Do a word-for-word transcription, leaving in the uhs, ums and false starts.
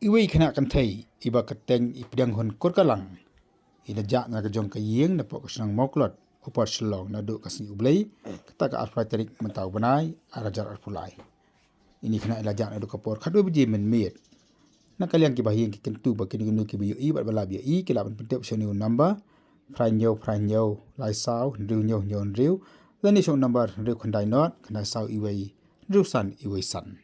Iwei i khynnah kynthei iba kyrteng i Pdiang Hun Kurkalang i la jah na ka jong ka ïing napoh ka shnong Mawklot, u Port Shillong, naduh ka sngi U Blei, kata ka arphew lai tarik mynta u bnai, ar hajar arphew lai. Ine i khynnah i la jah naduh ka por khatwei baje mynmiet. Na ka liang ki bahaïing ki kyntu ba kino kino kiba ïohi bad ba lah ban ïohi ki lah ban pyntip sha une u number phra hynñiew phra hynñiew lai saw hynriew hynñiew hynñiew hynriew, lane sha u number hynriew khyndai nod khyndai saw iwei hynriew san iwei san.